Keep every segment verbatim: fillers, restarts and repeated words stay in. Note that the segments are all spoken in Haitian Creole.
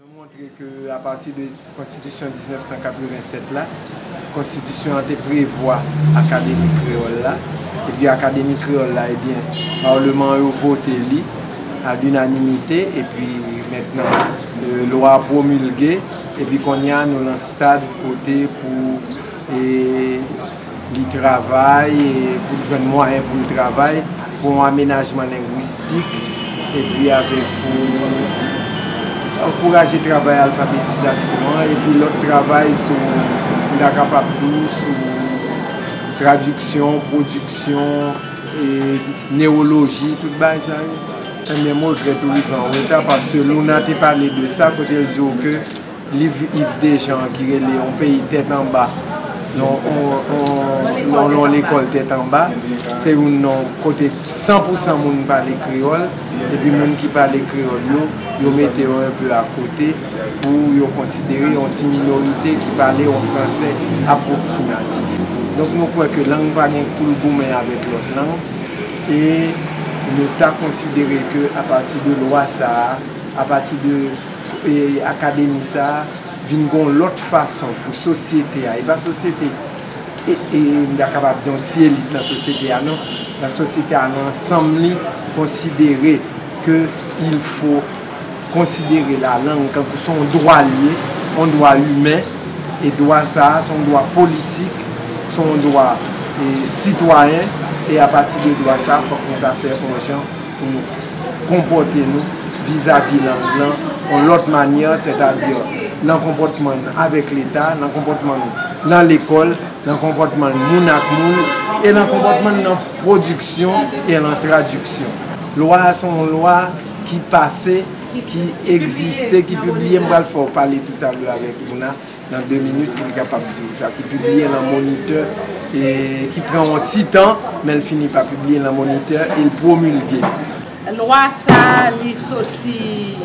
Nou montre ke apati de konstitisyon diznèf san katrevennsèt la, konstitisyon an te prevwa Akademi Kreyòl la, epi Akademi Kreyòl la, ebyen, palman yo vote li a linanimite, epi mentnan, e, lwa a pwomilge, epi kounye a nou nan stad kote pou, e, li travay, e, pou l jwenn mwayen pou l travay, pou yon amenajman lengwistik, epi avèk pou ankouraje travay alfabetizasyon an, epi lòt travay sou, m ta kapab di w, sou tradiksyon, pwodiksyon, e, newoloji, tout bagay sa yo. Ebyen, m regrèt ou rive an reta, paske Luna te pale de sa, kote l di w ke liv Yves Dejean ki rele On peyi tèt anba, non, on, on, on, on lekòl tèt anba, se youn non kote san pou san moun pale kreyòl, epi moun ki pale kreyòl yo, yo mete yo enpe akote pou yo konsidere yon ti minorite ki pale yon fransè apwoksimatif. Donk nou kwè ke lang pa gen pou l goumen avèk lòt lang, e nou ta konsidere ke apati de lwa sa a, apati de e, akademi sa a vin gon lòt fason pou sosyete a. E pa sosyete, e, e, m ta kapab di yon ti elit nan sosyete a, non. Nan sosyete a, nan ansanm li, konsidere ke il fo konsidere lalang tankou se yon dwa l ye, yon dwa imen, e dwa sa a, se yon dwa politik, se yon dwa, e, sitwayen, e apati de dwa sa a, fòk nou ta fè yon jan pou nou konpòte nou vizavi lang lan yon lòt manyè, sètadi nan konpòtman n avèk Leta, nan konpòtman n nan lekòl, nan konpòtman n moun ak moun, e nan konpòtman n nan pwodiksyon e nan tradiksyon. Lwa a se yon lwa ki pase, ki egziste, ki pibliye, m pral fè w pale toutalè avèk Luna nan de minit pou l kapab di w sa, ki pibliye nan Moniteur, e ki pran yon ti tan, men l fini pa pibliye nan Moniteur e l pwomilge. Lwa sa a, li soti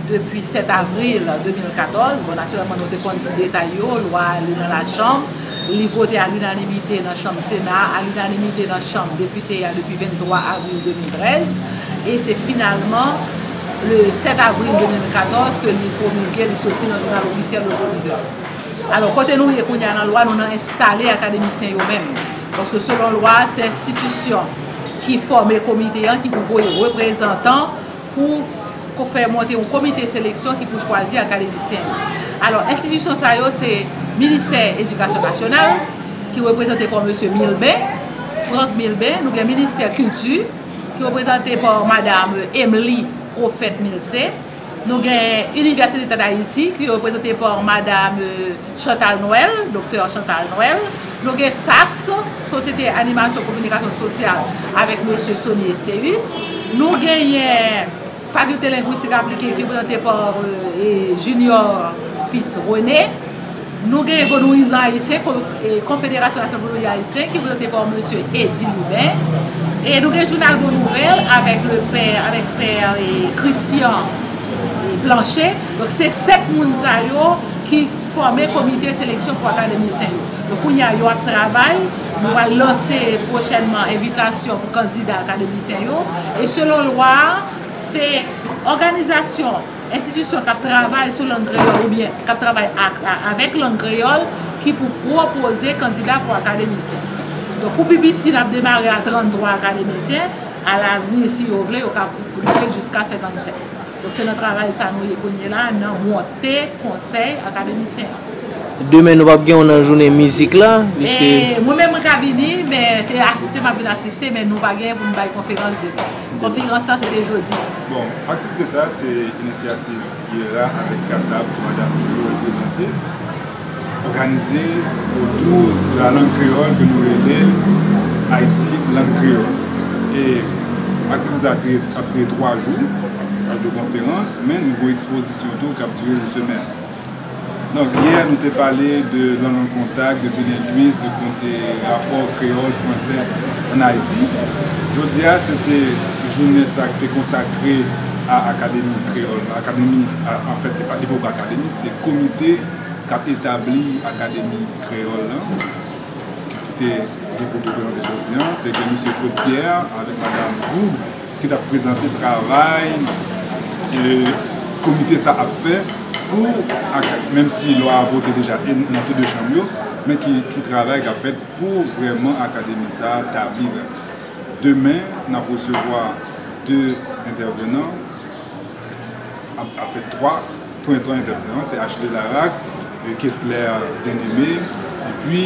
depi sèt avril de mil katòz. Bon, natirèlman, nou te konn tout detay yo. Lwa a, li nan lachanm, li vote a linanimite nan chanm Sena a, a linanimite nan chanm depite a depi venntwa avril de mil trèz. E se finalman le sèt avril de mil katòz ke li pwomilge, li soti nan jounal ofisyèl Le Moniteur. Alò, kote nou ye kounye a nan lwa, nou nan enstale akademisyen yo menm. Paske selon lwa a, se enstitisyon ki fòme komite an ki pou voye reprezantan pou f-, fè monte yon komite seleksyon ki pou chwazi akademisyen yo. Alò, enstitisyon sa yo se Ministè Edikasyon Nasyonal, ki reprezante pa mesye Milben, Franck Milben, nou gen Ministè Kilti, ki reprezante pa madam Emily Prophète Milcé, nou gen Université d'Haïti, ki reprezante pa madam, euh, Chantal Noël, doktè Chantal Noël. Nou gen SAKS, Sosyete Animasyon Kominikasyon Sosyal, avèk mesye Sony Estéus. Nou genyen Fakilte Lengwistik Aplike, ki reprezante pa, euh, e Junior Fils René. Nou gen Vodouyizan Ayisyen, ko-, e, Konfederasyon Nasyonal Vodouyizan Ayisyen, ki prezante pa mesye Eddy Lubin. E nou gen jounal Bon Nouvèl avèk le pè, avèk pè, e, Christian, e, Blanchet. Donk, se sèt moun sa yo ki fòme komite seleksyon pou akademisyen yo. Donk, kounye a, yo ap travay. Nou pral lanse pwochènman envitasyon pou kandida akademisyen yo. E selon lwa a, se òganizasyon enstitisyon k ap travay sou lang kreyòl oubyen k ap travay ak, a, avèk lang kreyòl ki pou pwopoze kandida pou akademisyen. Donk, pou pi piti, n ap demare a tranntwa akademisyen. Alavni, si yo vle, yo ka rive jiska senkannsèt. Donk, se nan travay sa nou ye kounye la, nan monte konsèy akademisyen an. Demen, nou p ap gen w nan jounen mizik la, piske... E, mwen menm, mwen ka vini, men se asiste m ap vin asiste, men nou pa gen pou n bay konferans demen. Konferans lan, se te jodi. Bon, aktivite sa a, se inisyativ IERA avèk CASAV, ke madam Milo reprezante, òganize otou de la langue créole ke nou rele Ayiti lang kreyòl. E aktivite sa a dire, ap dire twa jou, saj de konferans, men nou gen yon ekspozisyon tou k ap dire yon semèn. Donk, yè, nou te pale de lang an kontak, de bilengwis, de kon-, de rapò kreyòl, fransè ann Ayiti. Jodi a, se te jounen sa ki te konsakre a Akademi Kreyòl. Akademi, a, anfèt, li pa, li poko akademi, se komite k ap etabli Akademi Kreyòl lan, ki te gen pou reprezante jodi a. Te gen mesye Claude Pierre avèk madam Goug ki t ap prezante travay, e, komite sa ap fè. Pou, ak, menm si lwa a vote deja e nan tou de chanm yo, men ki, ki travay k ap fèt pou vrèman akademi sa a tabli vrèman. Demen, n ap resevwa de entèvenan, ap, ap fè twa, twa, twa entèvenan, se Ashley Laraque, e Kesler Bien-Aimé, epi,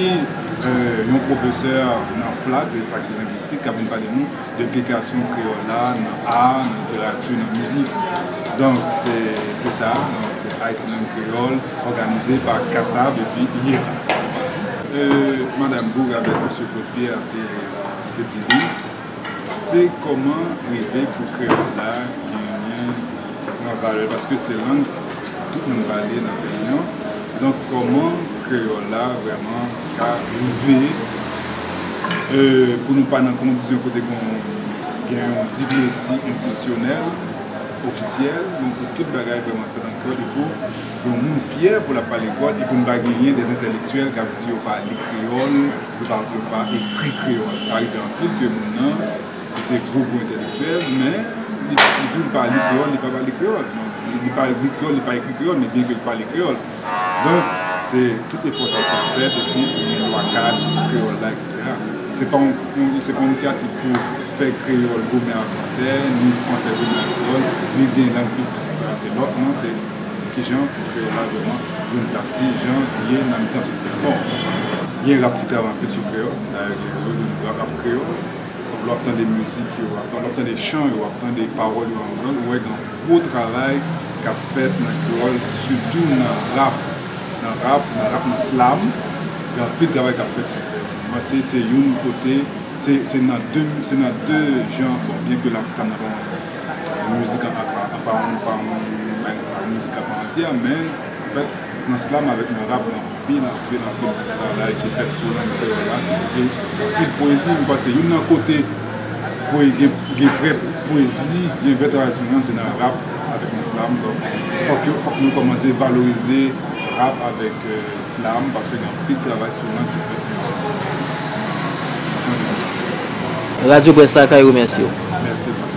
e, yon pwofesè nan FLA, se Fakilite Lengwistik, k ap vin pale nou de enplikasyon kreyòl la nan a, nan literati, nan mizik. Donk, se, se sa, donk, se Haitiland Kreyòl, òganize pa CASAV epi IERA. E, Madanm Bourg avèk Mesye Claude Pierre te, te di li, se kòman rive pou kreyòl la genyen pran valè, paske se lang tout moun pale nan peyi an. Donk, kòman kreyòl la vrèman ka rive, e, pou nou pa nan kondisyon kote gen, gen yon diglosi enstitisyonèl, ofisyèl, men pou tout bagay vrèman fèt an kreyòl, e pou yon moun fyè pou l ap pale kreyòl, e pou n pa genyen de entèlektyèl k ap di yo pa li kreyòl, yo pa, yo pa ekri kreyòl. Sa rive anpil ke moun nan, ki se gwo, gwo entèlektyèl, men li, li di l pa li kreyòl, li pa pale kreyòl. Non, li, li pa li kreyòl, li pa ekri kreyòl, men byen ke l pale kreyòl. Donk, se tout efò sa yo k ap fèt, epi gen lwa kat sou kreyòl la, etsetera. Se pa yon, yon, se pa yon inisyativ pou fè kreyòl goumen ak fransè, ni fransè goumen ak kreyòl, ni di yon lang pi plis pase lòt, non, se kijan pou kreyòl la vrèman jwenn plas li, jan li ye nan mitan sosyete. Bon, gen rap ki travay anpil sou kreyòl, dayè gen rap, rap kreyòl, lè w ap tande mizik yo, lè w ap tande chan yo, lè w ap tande pawòl yo an kreyòl, ou wè gen yon gwo travay k ap fèt nan kreyòl, sitou nan rap, nan rap, nan rap, nan slam, gen anpil travay k ap fèt sou kreyòl. Mwen se, se youn kote, se, se nan de, se nan de jan, bon, byen ke rap slam nan pa yon mizik an, an, an, an pa yon, pa yon, pa yon mizik apatya, men, anfèt, nan slam avèk nan rap, gen anpil, anpil, anpil travay ki fèt sou lang kreyòl la. E anpil pwezi, m panse youn nan kote pou gen, gen vrè pwezi, gen vrè travay sou lang, se nan rap avèk nan slam. Donk, fòk yo, fòk nou kòmanse valorize rap avèk, e, slam, paske gen anpil travay sou lang ki fèt. Radyo Près Lakay remèsye w. Mèsi.